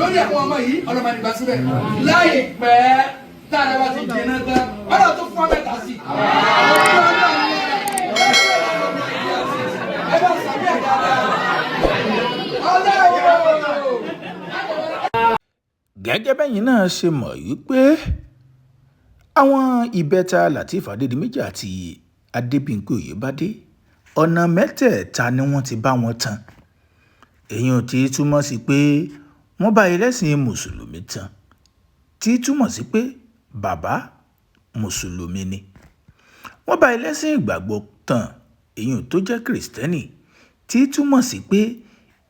Lórí àwọn ọmọ yìí, ọlọ́mọ nígbà síbẹ̀ láìpẹ́ tára bá ti dènà tán, ọlọ́run tó fún ọ mẹ́ta sí i. Ẹ bá sàmì ẹ̀ dáadáa. Ọlọ́run. Gẹ́gẹ́ bẹ́yìn náà ṣe mọ̀ wípé àwọn ìbẹ́ta Lateef Adédìméjì àti Adébímpé Ọ̀yẹ́bádé, ọ̀nà mẹ́tẹ̀ẹ̀ta ni wọ́n ti bá wọn tan. Èyí ò tí ì túmọ̀ sí pé wọ́n bá ẹlẹ́sìn mùsùlùmí tan, tí í túmọ̀ sí pé bàbá mùsùlùmí ni. Wọ́n bá ẹlẹ́sìn ìgbàgbọ́ tan, èyí tó jẹ́ Kristẹni, tí í túmọ̀ sí pé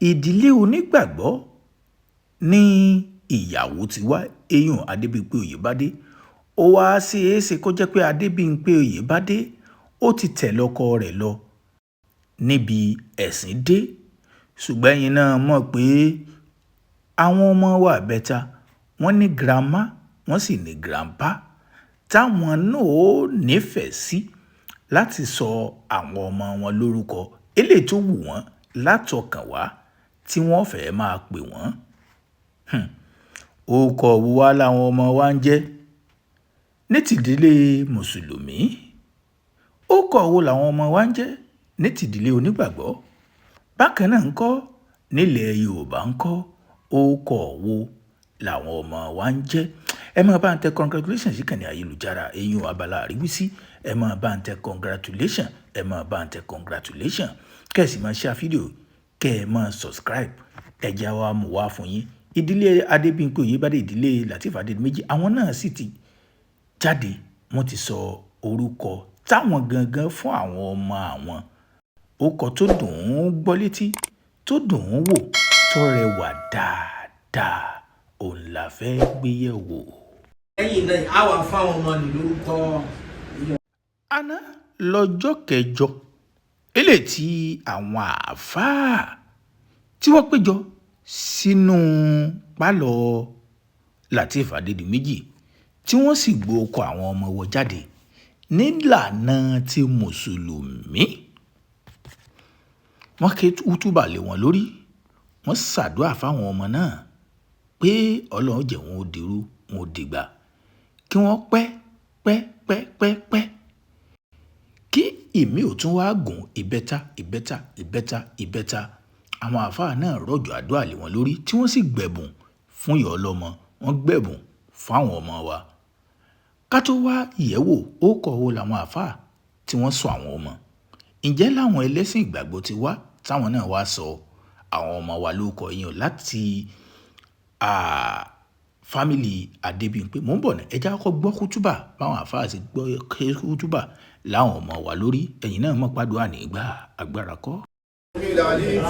ìdílé onígbàgbọ́ ní ìyàwó ti wá, eyín Adébímpé Ọ̀yẹ́bádé. Ó wáá ṣeé ṣe kó jẹ́ pé Adébímpé Ọ̀yẹ́bádé ó ti tẹ̀lé ọkọ rẹ̀ lọ níbi ẹ̀sìn dé, ṣùgbọ́n ẹ̀yin náà mọ̀ pé àwọn ọmọ wa ìbẹ́ta, wọ́n ní grandma, wọ́n sì ní grandpa táwọn náà ó nífẹ̀ẹ́ sí láti sọ àwọn ọmọ wọn lórúkọ eléyìí tó wù wọ́n látọkàn wá tí wọ́n fẹ́ẹ́ máa pè wọ́n. Orúkọ wo wá làwọn ọmọ wa ń jẹ́ ní tìdílé mùsùlùmí? Orúkọ wo làwọn ọmọ wa ń jẹ́ ní tìdílé onígbàgbọ́? Bákan náà ńkọ́, nílẹ̀ Yorùbá ńkọ́, orúkọ wo làwọn ọmọ wa ń jẹ́? Ẹ máa bá ń tẹ congratulation sí kànnì ayélujára, eyín abala àríwísí. Ẹ máa bá ń tẹ congratulation, ẹ máa bá ń tẹ congratulation, kẹ́ ẹ sì máa share fídíò, kẹ́ ẹ máa subscribe. Ẹ jẹ́ wa mú wá fún yín ìdílé Adébímpé Ọ̀yẹ́bádé, ìdílé Lateef Adédìméjì. Àwọn náà sì ti jáde, wọ́n ti sọ orúkọ táwọn gangan fún àwọn ọmọ àwọn, orúkọ tó dùn ún gbọ́ létí, tó dùn ún wò, tó rẹwà dáadáa, òun la fẹ́ gbé yẹ̀ wò. Lẹ́yìn náà, á wà fáwọn ọmọ nì lórúkọ. Àná lọ́jọ́ kẹjọ eléyìí tí àwọn àáfàá tí wọ́n péjọ sínú pálọ̀ Lateef Adédìméjì, tí wọ́n sì gbókọ̀ àwọn ọmọ wọn jáde nílànà ti mùsùlùmí. Wọ́n ké útúbà lé wọn lórí, wọ́n ṣàdúrà fáwọn ọmọ náà pé Ọlọ́run jẹ́ wọn ó dirú, wọn ó dìgbà, kí wọ́n pẹ́ pẹ́ pẹ́ pẹ́ pẹ́, kí ìmí ò tún wáá gùn ìbẹ́ta, ìbẹ́ta, ìbẹ́ta, ìbẹ́ta. Àwọn àáfàá náà rọ̀jò àdúrà lé wọn lórí, tí wọ́n sì gbẹ̀bùn fún ìyá ọlọ́mọ, wọ́n gbẹ̀bùn fáwọn ọmọ wa. Ká tó wá yẹ̀wò ó kọ̀ wo làwọn àáfàá tí wọ́n sọ àwọn ọmọ, ǹjẹ́ láwọn ẹlẹ́sìn ìgbàgbọ́ ti wá táwọn náà wá sọ àwọn ọmọ wa lórúkọ yẹn láti family Adébímpé? Mò ń bọ̀ ní, ẹ jẹ́ kọ́kọ́ gbọ́ kútúbà báwọn àáfàá ṣe gbọ́ kútúbà láwọn ọmọ wa lórí. Ẹ̀yin náà mọ̀ pàdúrà nígbà agbára kọ́. العليم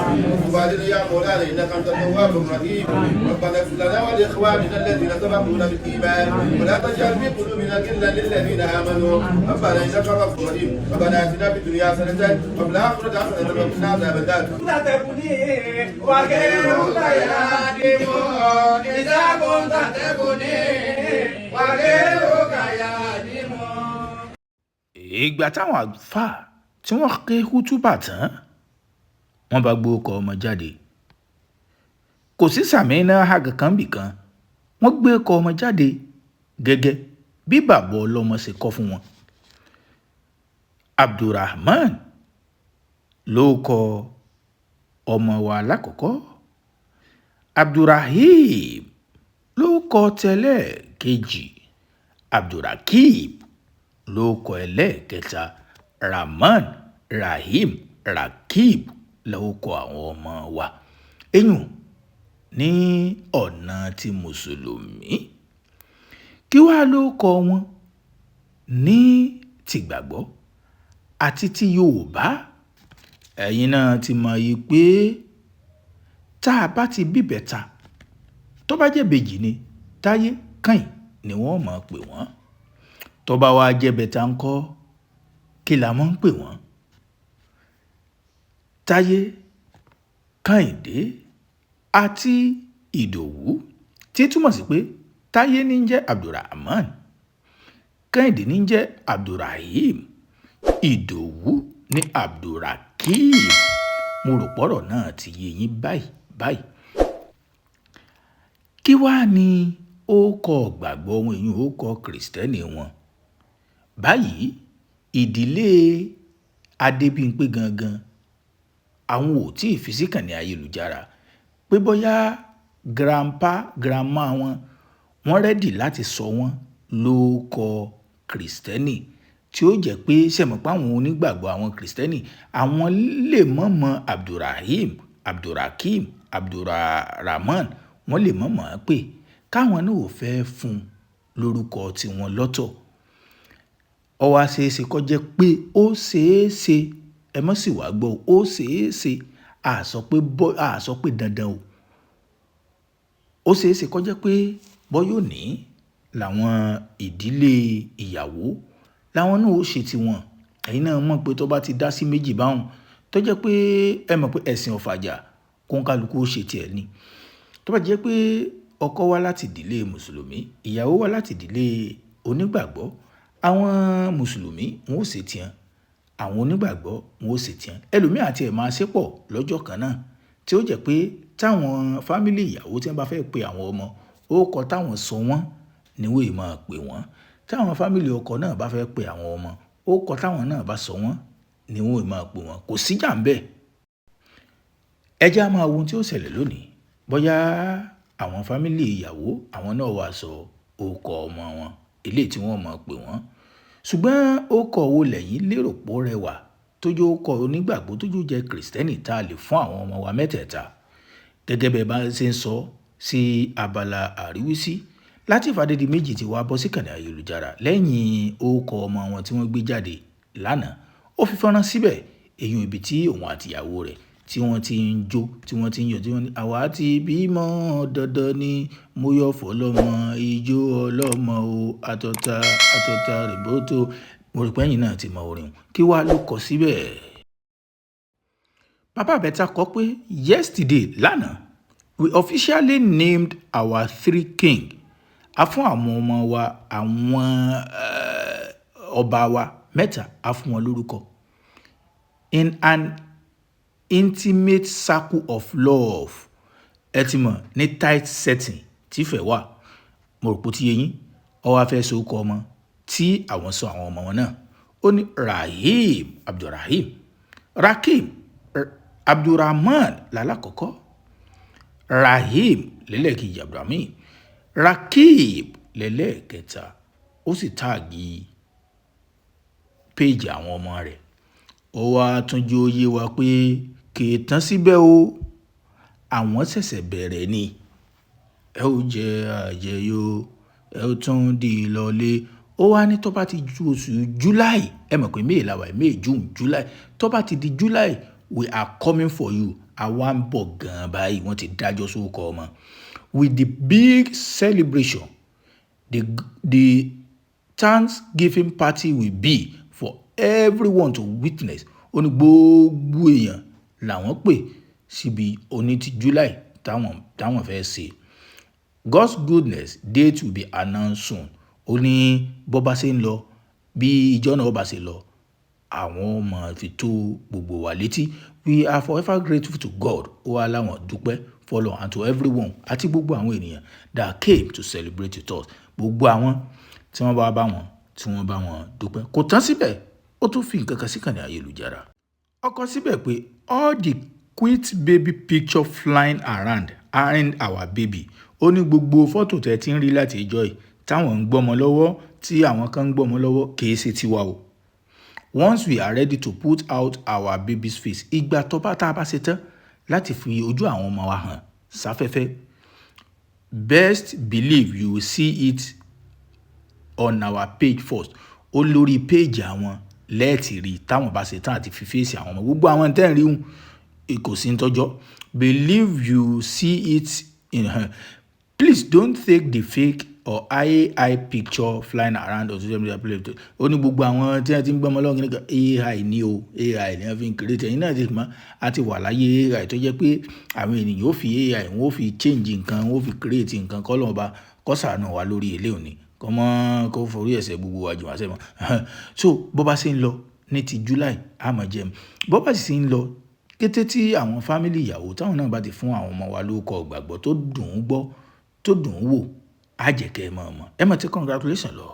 وبعدين يا مولانا، انك انت التواب الرحيم. ربنا اغفر لنا ولاخواننا الذين سبقونا بالايمان، ولا تجعل في قلوبنا غلا للذين امنوا، ربنا انك غفور رحيم. ربنا اتنا في الدنيا حسنه وفي الاخره حسنه وقنا عذاب النار. تبني وغيرك يهدم، إذا كنت تبني وغيرك يهدم. Ìgbà táwọn àlùfáà tí wọ́n ké hútùbà tán, wọ́n bá gbórúkọ ọmọ jáde. Kò sí sàmì náà hà kankan bìkan. Wọ́n gbé ọkọ ọmọ jáde gẹ́gẹ́ bí bàbá ọlọ́mọ ṣe kọ́ fún wọn. Abdulrahman ló kọ ọmọ wa lákọ̀ọ́kọ́, Abdulrahim ló kọ tẹlẹ́ẹ̀kejì, Abdulrakib ló kọ ẹlẹ́ẹ̀kẹta, Rahman, Rahim, Rakib ló kọ àwọn ọmọ wa, eyín ní ọ̀nà tí mùsùlùmí. Kí wàá ló kọ wọn ní tìgbàgbọ́ àti ti Yorùbá? Ẹ̀yin náà ti mọ̀ yìí pé tá a bá ti bíbẹ̀ta, tó bá jẹ́ ìbejì ni, Táyé Kẹ́hìn ni wọ́n máa pè wọ́n. Tó bá wàá jẹ́ bẹ́ta ńkọ́, kí la máa ń pè wọ́n? Táyé, Kẹ́hìndé àti Ìdòwú, tí túmọ̀ sí pé Táyé ní jẹ́ Abdulrahman, Kẹ́hìndé ní jẹ́ Abdulrahim, Ìdòwú ní Abdulrakeeb. Mo rò pọ́rọ̀ náà ti yé yín báyìí báyìí. Kí wàá ní orúkọ ìgbàgbọ́ wọn, èyí orúkọ Kristẹni wọn báyìí? Ìdílé Adébímpé gangan, àwọn ò tí ì fi síkànnì ayélujára pé bóyá grandpa, grandma wọn, wọ́n ready láti sọ wọ́n lórúkọ Kristẹni, tí ó jẹ́ pé sẹ̀mọ̀ pé àwọn onígbàgbọ́, àwọn Kristẹni, àwọn lè mọ̀mọ́ Abdulrahim, Abdulrakeem, Abdulrahman, wọ́n lè mọ̀mọ́ pé káwọn náà ò fẹ́ fún un lórúkọ tiwọn lọ́tọ̀. Ó wá ṣeéṣe kó jẹ́ pé ó ṣeéṣe, ẹ mọ̀ sí wàá gbọ́, ó ṣeéṣe, a sọ pé bọ́, a sọ pé dandan o. Ó ṣeéṣe kó jẹ́ pé bọ́yọ̀ ní làwọn ìdílé ìyàwó làwọn náà ó ṣe tiwọn. Ẹ̀yin náà mọ̀ pé tó bá ti dá sí méjì báwọn, tó jẹ́ pé ẹ mọ̀ pé ẹ̀sìn ọ̀fàjà, kóńkálukú ó ṣe tiẹ̀ ni. Tó bá jẹ́ pé ọkọ wá láti ìdílé mùsùlùmí, ìyàwó wá láti ìdílé onígbàgbọ́, àwọn mùsùlùmí wọn ó ṣe tiẹ̀, àwọn onígbàgbọ́ wọn ó ṣe tiẹ̀. Ẹlòmíì àti ẹ̀ máa ṣe pọ̀ lọ́jọ́ kan náà, tí ó jẹ́ pé táwọn family ìyàwó tí wọ́n bá fẹ́ pe àwọn ọmọ, orúkọ táwọn sọ wọ́n ni wọ́n ì máa pè wọ́n. Táwọn family ọkọ náà bá fẹ́ pe àwọn ọmọ, orúkọ táwọn náà bá sọ wọ́n ni wọ́n ì máa pè wọ́n. Kò síjà ń bẹ́ẹ̀. Ẹ jẹ́ á máa wo ohun tí ó ṣẹlẹ̀ lónìí, bóyá àwọn family ìyàwó, àwọn náà wá sọ orúkọ ọmọ wọn eléyìí tí wọ́n máa pè wọ́n. Ṣùgbọ́n orúkọ wo lẹ̀yin lérò pé ó rẹwà, tó jẹ́ orúkọ onígbàgbọ́, tó jẹ́ Kristẹni, tá a lè fún àwọn ọmọ wa mẹ́tẹ̀ẹ̀ta? Gẹ́gẹ́ bẹ́ẹ̀ bá ṣe ń sọ sí abala àríwísí, Lateef Adédìméjì ti wá bọ́ síkànnì ayélujára lẹ́yìn orúkọ ọmọ wọn tí wọ́n gbé jáde lánàá. Ó fi fọ́nrán síbẹ̀, èyí ibi tí òun àti ìyàwó rẹ̀ tí wọ́n ti ń jó, tí wọ́n ti ń yọ̀, tí wọ́n ní, "Àwa ti bímọ, dandan ni mo yọ̀ fọlọ́mọ, ijó ọlọ́mọ o, àtọ̀tà àtọ̀tà rìbótó." Mo rò pé ẹ̀yin náà ti mọ orin. Kí wá ló kọ síbẹ̀? Bàbá Ìbẹ́ta kọ pé, "Yesterday," lánàá, "we officially named our three king." A fún àwọn ọmọ wa, àwọn ọba wa mẹ́ta, a fún wọn lórúkọ. "In an intimate circle of love." Ẹ ti mọ̀, ní tight setting tífẹ̀ wà. Mo rò pé ó ti yé yín. Ó wá fẹ́ sọ orúkọ ọmọ tí àwọn sọ àwọn ọmọ wọn náà. Ó ní Rahim Abdulrahim, Rakim Abdulrahman lálákọ̀ọ́kọ́, Rahim lẹ́lẹ́kejì, Abdulrahim, Rakib lẹ́lẹ́kẹta. Ó sì tag page àwọn ọmọ rẹ̀. Ó wá tún jẹ́ ó yé wa pé kì í tán síbẹ̀ o, àwọn ṣẹ̀ṣẹ̀ bẹ̀rẹ̀ ni. Ẹ ó jẹ àjẹyó, ẹ ó tún di lọlé. Ó wá ní tó bá ti ju oṣù July, ẹ mọ̀ pé May la wà, May, June, July, tó bá ti di July, "We are coming for you." Àwa ń bọ̀ gan-an báyìí. Wọ́n ti dájọ́ sórúkọ ọmọ with the big celebration. The Thanksgiving party will be for everyone to witness. Ó ní gbogbo èèyàn làwọn pè síbi oní ti July táwọn fẹ́ ṣe. "God's goodness, date will be announced soon." Ó ní bó bá ṣe ń lọ, bí ìjọ náà bá ṣe lọ, àwọn ọmọ fi tó gbogbo wa létí. "We are forever grateful to God." Ó wá láwọn dúpẹ́ fọ́lọ́run, "and to everyone," àti gbogbo àwọn ènìyàn, "that came to celebrate with us," gbogbo àwọn tí wọ́n bá bá wọn, tí wọ́n bá wọn dúpẹ́. Kò tán síbẹ̀, ó tún fi nǹkan kan síkànnì ayélujára. Ó kọ síbẹ̀ pé, "All the cute baby picture flying around aren't our baby." Ó ní gbogbo fọ́tò tẹ́ ti ń rí láti ìjọ yìí táwọn ń gbọ́mọ lọ́wọ́, tí àwọn kan ń gbọ́mọ lọ́wọ́, kì í ṣe tiwa o. "Once we are ready to put out our baby's face," ìgbà tó bá tá a bá ṣe tán láti fi ojú àwọn ọmọ wa hàn sáfẹ́fẹ́, "best believe you will see it on our page first." Ó lórí page àwọn lẹ́ẹ̀tì rí táwọn bá ṣe tán àti fi face àwọn ọmọ. Gbogbo àwọn tẹ́ ń rí hùn, kò sí ń tọ́jọ́. "Believe you see it in her. Please don't take the fake or AI picture flying around on social media platform." Ó ní gbogbo àwọn tí wọ́n ti ń gbọ́mọ lọ́wọ́ nígbà AI ní o, AI ní wọ́n fi ń create. Ẹ̀yin náà ti mọ̀, a ti wà láyé AI, tó jẹ́ pé àwọn ènìyàn ó fi AI, wọ́n ó fi change nǹkan, wọ́n ó fi create nǹkan. Kọ́ lọ́wọ́ bá kó ṣàánú wa lórí ilé òní, kọ́ mọ́ kó forí ẹ̀ṣẹ̀ gbogbo wa jù wá sẹ́mọ̀. So bó bá ṣe ń lọ ní ti July, a máa jẹun. Bó bá sì ṣe ń lọ, kété tí àwọn family ìyàwó táwọn náà bá ti fún àwọn ọmọ wa lórúkọ ìgbàgbọ́ tó dùn ún gbọ́. tó dùn ún wò, á jẹ́ kẹ́ ẹ mọ̀ ọmọ ẹ mọ̀ tí congratulation lọ.